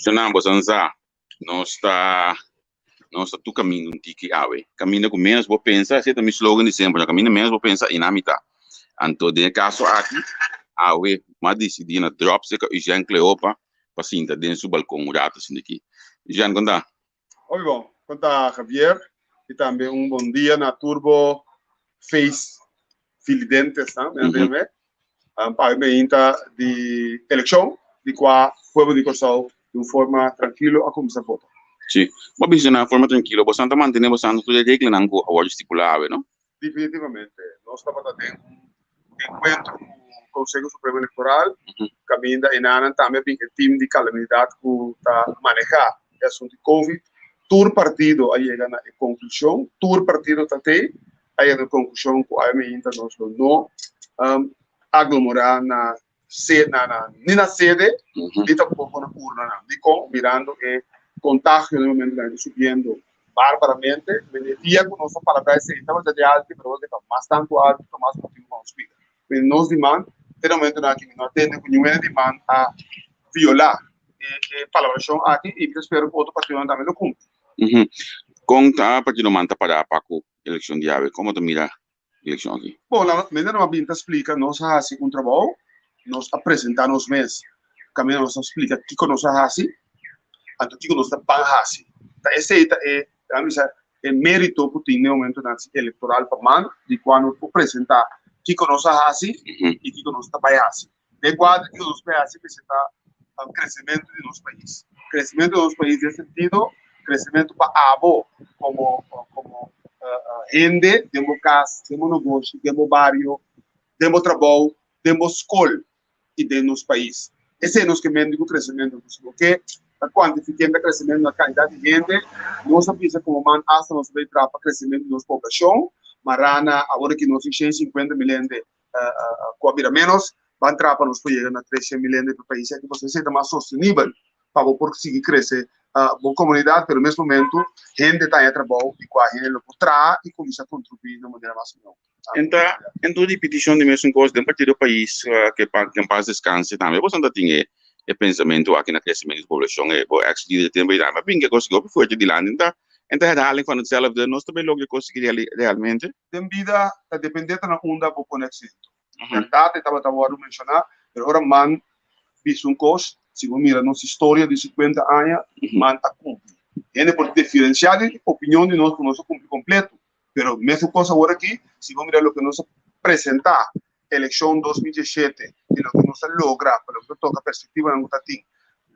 Shonnan boso sa, nos ta tur kaminda un tiki awe. Kaminda ku ménos bo pensa, esei ta mi slogan di semper, kaminda ménos bo pensa, einan mi ta. Anto den e kaso aki, awe m'a disidí na dròp serka Eugène Cleopa pa sinta den su balkon un rato asina aki. Eugène, kon ta? Hopi bon. Kon ta Javier? I tambe un bon dia na tur bo face filidentes nan, mi a beme. Pa mi ainda di elekshon di kua pueblo di Kòrsou di un forma trankilo a kuminsá vota. Sí, bo a bisa na forma trankilo, bosan ta mantené bosan tur e reglanan ku a wòrdu stipulá awe, no? Definitivamente. Nos tabata den un enkuentro ku Konseho Supremo Elektoral, kaminda enanan tambe a bin e tim di kalamidat ku ta manehá e asuntu di Covid. Tur partido a yega na e konklushon, tur partido ta tei a yega na e konklushon ku awe mainta nos lo no aglomorá na ni na sede ni tampoko na urnanan. Dikon? Mirando e kontagio na e momentunan ta subiendo barbaramente. E dia ku nos a palabrá esei tabata di altu, pero awor ke ta mas tantu altu ta mas motibu pa nos kuida. Pero nos di man te na momentunan aki mi no a tende ku niun hende di man a violá e palabrashon aki i mi ta spera ku otro partidonan tambe lo kumpli. Kon ta partido man ta pará pa ku elekshon di awe? Komo ta mira elekshon aki? Bon, la manera nos a bin ta splika, nos a hasi un trabou, nos a presentá nos mes, kaminda nos a splika kiko nos a hasi, anto kiko nos ta ban hasi. Ta esei ta e, laga mi bisa, e mérito ku tin den momentonan elektoral pa man, di kua nos por presentá kiko nos a hasi i kiko nos ta bai hasi. Den kuadro di kiko nos bai hasi mester ta kresementu di nos pais. Kresementu di nos pais den sentido kresementu pa abo komo komo hende den bo kas, den bo negoshi, den bo bario, den bo trabou, den bo skol i den nos pais. Esei nos ke mende ku kresementu. Si bo ke ta kuantifik'é ta kresementu na kantidat di hende, nos a bisa komo man asta nos ta bai traha pa kresementu di nos poblashon, mará na awor aki nos tin 150 mil hende ku a bira ménos, ban traha pa nos por yega na 300 mil hende pa pais aki, pasobra esei ta mas sostenibel pa bo por sigui krese bo komunidat, pero mes momentu hende ta haña trabou di kua hende lo por traha i kuminsá kontribuí na un manera mas mihó. Enta un ripitishon di mesun kos den partido Pais ke en pas deskanse tambe boso ta tin e pensamentu aki na kresementu di poblashon e bo ex lider tempu ei tambe a bin ke kos hopi fuerte dilanti enta enta herhaling van hetzelfde nos ta bay logra e kos aki realmente. Den bida ta depende ta na unda bo pone aksento. Bèrdat e tabata wòrdu menshoná, pero ora man bisa un kos, si bo mira nos historia di 50 aña, man a kumpli. Hende por diferensiá di opinion di nos ku nos a kumpli kompleto, pero mesun kos awor aki, si bo mira loke nos a presentá elekshon 2017 i loke nos a logra pa loke ta toka perspektivanan ku ta tin,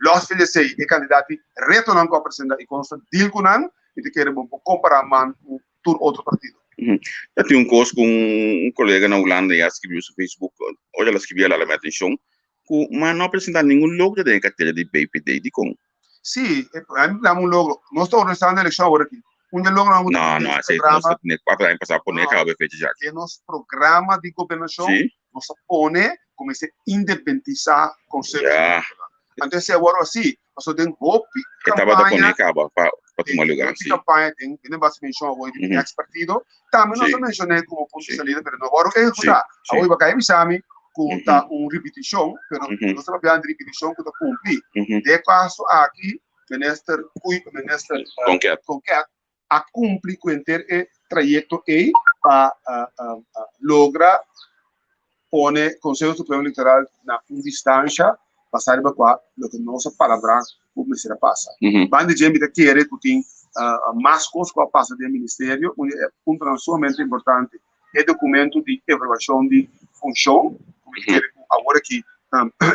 lòs di esei e kandidat di retonan ku a presentá i kon nos ta deal ku nan, mi ta kere bo por kompará man ku tur otro partido. Ta tin un kos ku un kolega na Hulanda ya skibiu su Facebook, ora el a skibi el a hala mi atenshon, ku man no a presentá ningun logro den e kartera di BPD. Dikon? Sí, a mi dame un logro. Nos ta organisando elekshon awor aki. Un di e logronan ku ta den nos programa. No, no, esei nos ta 4 aña pasá pone kaba e fecha ya. Den nos programa di gobernashon nos a pone ku mester indepentisá Konseho Elektoral. Anto esei a wòrdu hasi. Pasobra den hopi kampaña. E tabata pone kaba pa tuma lugar, si. Den hopi kampaña den den base menshon awor di mi ex partido, tambe nos a menshoné komo punto di salida, pero no a wòrdu ehekutá. Awor bo a kai bisa mi ku ta un ripitishon, pero nos ta papia di ripitishon ku ta kumpli. Den e kaso aki, Minister Minister Konket a kumpli ku henter e trayekto ei pa logra pone Konseho Supremo Elektoral na un distansha basá riba kua loke nos a palabrá ku mester a pasa. Banda di dje mi ta kere ku tin mas kos ku a pasa den ministerio, un di e puntonan sumamente importante e dokumento di evaluashon di funshon ku mi ta kere ku awor aki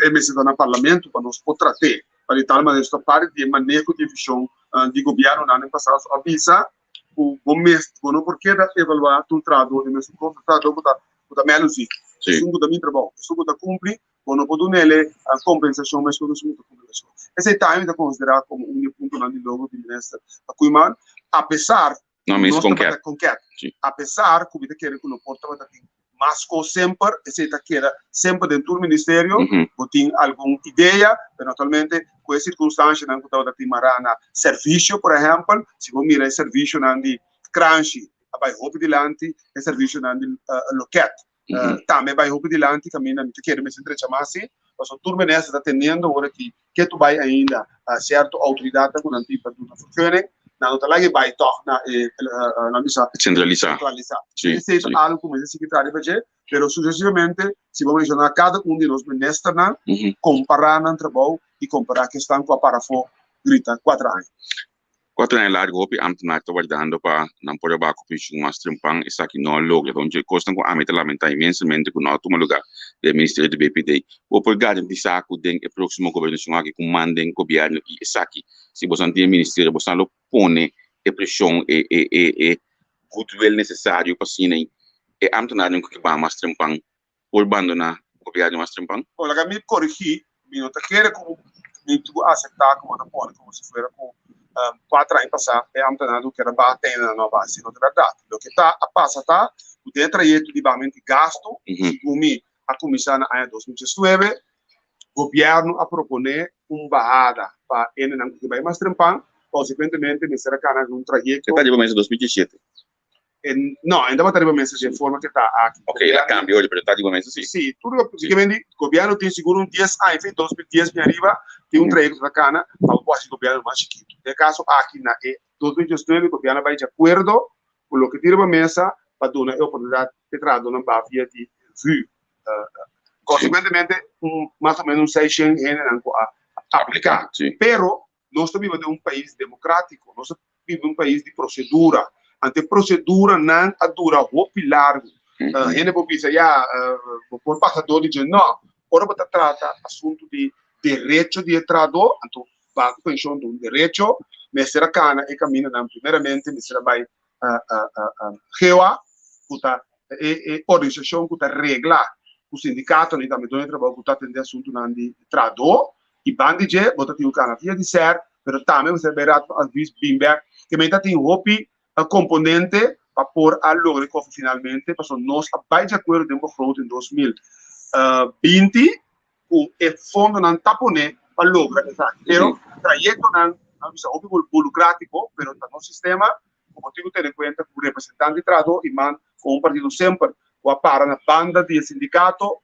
e mester ta na parlamento pa nos por trat'é. Pa di tal manera ta parti di e maneho di e vision di gobiernonan den pasado a bisa ku bo mes bo no por keda evalua tur trahador di mesun kos, trahador ku ta ku ta melusi, esun ku ta bin trabou, esun ku ta kumpli bo no por dunele kompensashon meskos ku esun ku ta kumpli meskos. Esei tambe mi ta konsidera komo un di e puntonan di logro di minister Koeiman apesar No, mi nos tabata con ket. Apesar ku mi ta kere ku no por tabata tin mas kos semper, esei ta keda semper den tur ministerio, bo tin algun idea, pero naturalmente ku e sirkunstanshanan ku tabata tin mará na servisio, por ehèmpel, si bo mira e servisionan di Kranshi a bai hopi dilanti, e servisionan di loket tambe a bai hopi dilanti, kaminda mi ta kere mester drecha mas si. Pasobra tur minister ta teniendo ora ki ke tu bai ainda sierto outoridatnan ku nan tin pa duna vergunning, nan no ta laga e bai tòg na e nan bisa Sentralisá. Sentralisá. Esei ta algu ku mester sigui traha riba dje, pero susesivamente si bo menshoná kada un di nos ministernan, kompará nan trabou i kompará kesnan ku a para afó grita 4 aña. 4 aña largu hopi ambtenaar ta wardando pa nan por a baha ku penshun mas trempan. Esaki no a logra. Ta un dje kosnan ku ami ta lamentá inmensamente ku no a tuma lugá den ministerio di BPD. Bo por garantisá ku den e próksimo gobernashon aki ku manden gobièrnu i esaki si boso tin e ministerio boso lo pone e preshon e e e e goodwill nesesario pa asina e ambtenaarnan ku ke baha mas trempan por bandoná gobièrnu mas trempan? Bon, laga mi korigí, mi no ta kere ku mi tin ku aseptá ku bo ta pone komo si fuera ku 4 aña pasá e ambtenaar ku kier a baha tene nan no a baha. Esei no ta bèrdat. Loke ta a pasa ta ku den e trayekto di bahamentu di gastu, segun mi, a kuminsá na aña 2019, gobièrnu a proponé un bahada pa hendenan ku ke bai mas trempan, konsekuentemente mester a kana un trayekto. E ta riba mesa 2017. En, no, en tabata riba mesa dje forma ke ta aki. Ok, el a cambia hoy, pero ta riba mesa si. Sí, tur lo que vendi, gobierno tin sigur un 10 aña, fin 2010 bin ariba, tin un trayecto ta cana, pa bo hasi gobierno mas chiquito. Den caso aki na e 2019, gobierno a bai di acuerdo cu loke tin riba mesa pa duna e oportunidad e trahadornan ba via di VU. Consecuentemente, un, mas o menos un 600 hendenan cu a aplica. Pero, nos ta biba den un pais democratico, nos ta biba den un pais di procedura. Anto e proceduranan a dura hopi largo. Hende por bisa, ya, bo por pasa dor di dje. No, ora bo ta trata asunto di derecho di e trahador, anto baha cu pensioen ta un derecho, mester a cana e camindanan. Primeramente mester a bay GOA, cu ta e organisacion cu ta regla cu sindicatonan y tambe doño di trabou cu ta atende asuntonan di trahador. I ban di dje bo ta tin un kana via di ser, pero tambe bo ser bay Raad van Advies bin bek. Ke men ta tin hopi komponente pa por a logra e kofi finalmente, pasobra nos a bay di akuerdo den begroting 2020 ku e fondonan ta pone pa logra esaki. Pero trayektonan, nan bisa hopi burokratiko, pero ta nos sistema ku bo tin ku tene kuenta ku representante di trahadó i man ku un partido semper ku a para na banda di e sindikato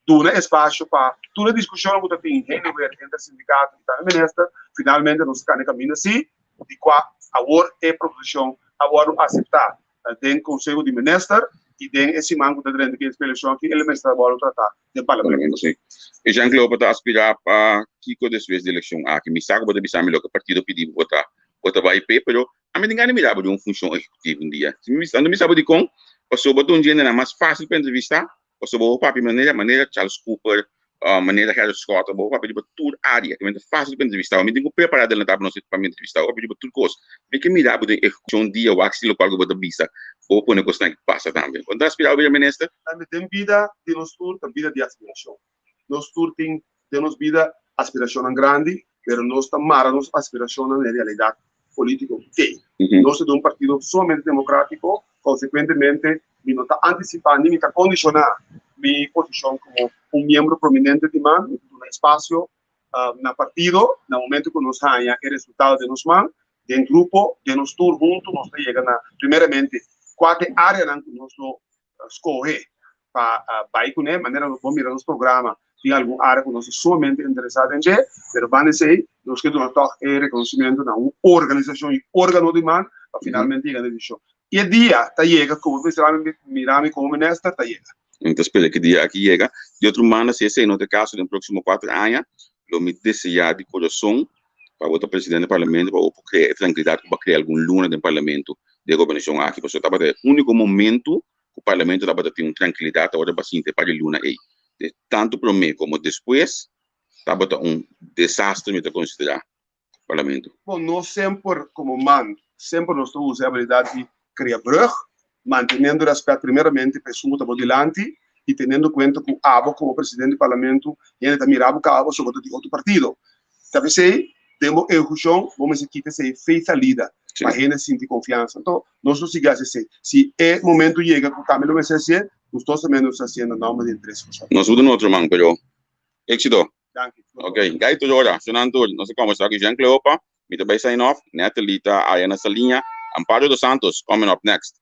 duna espasio pa tur e diskushonnan ku ta tin heen en weer entre sindikato i tambe minister. Finalmente nos a kanda e kaminda si, di kua awor e proposishon a wòrdu aseptá den Konseho di Minister i den e siman ku ta drenta ku e elekshon aki e mester a wòrdu tratá den Parlamento. Si. I Jean Claude, bo ta aspirá pa kiko despues di elekshon aki? Mi sa ku bo ta bisa mi loke partido pidi bo ta bo ta bai p'e, pero ami tin gana di mira bo den un funshon ehekutivo un dia. Si mi bisa, anto mi sa bo dikon? Pasobra bo ta un djendenan mas fásil pa entrevistá. Pasobra bo papia manera manera Charles Cooper, manera Gerrit Schotten, bo papia riba tur área, ke men ta fásil pa entrevistá bo. Mi tin ku prepará delantá pa nos pa mi entrevistá bo, papia riba tur kos. Mi ke mira bo den ehekushon dia wak si lokual ku bo ta bisa, bo pone kosnan ki pasa tambe. Bo no ta aspirá bo bira minister? Tambe den bida di nos tur ta bida di aspirashon. Nos tur tin den nos bida aspirashonnan grandi, pero nos ta mara nos aspirashonnan na e realidat polítiko ku tei. Nos ta den un partido sumamente demokratiko, konsekuentemente mi no ta antisipá ni mi ta kondishoná mi posishon komo un miembro prominente di man. Mi ta duna espasio na partido na momento ku nos haña e resultado den nos man, den grupo, den nos tur huntu nos ta yega na primeramente kua ta e áreanan ku nos lo skohe pa bai kuné. Manera nos por mira nos programa tin algun área ku nos ta sumamente interesá den dje, pero banda esei nos ke duna tòg e rekonosementu na un organisashon i órgano di man pa finalmente yega na e desishon. I e dia ta yega ku bo mester mira mi komo minister ta yega. Mi ta spera ku e dia aki yega. Di otro banda, si esei no ta e kaso den próksimo 4 aña, lo mi deseá di kurason pa bo ta presidente di parlamento pa bo por krea e trankilidat ku bo a krea algun luna den parlamento di e gobernashon aki, pasobra tabata e úniko momento ku parlamento tabata tin un trankilidat tabata pa sinti e par di luna ei. Tantu promé komo despues tabata un desastre mi ta konsiderá parlamento. Bon, nos semper komo man, semper nos ta usa e abilidat di krea brug, manteniendo rèspèt primeramente pa esun ku ta bo dilanti i teniendo kuenta ku abo komo presidente di parlamento hende ta mira bo kaba pasobra bo ta di otro partido. Ta p'esei den bo ehekushon bo mester kita esei fe salida pa hende sinti konfiansa. Anto nos lo sigui hasi esei. Si e momento yega ku tambe lo mester hasié, nos tur tambe nos ta hasié na nòmber di interes Kòrsou. Nos uda otro man, pero éksito. Danki. Ok, gai tur ora, shonnan tur. Nos a kòmbersá ku Jean Cleopa. Mi ta bai sign off. Natalie ta aya na Saliña. Amparo dos Santos coming up next.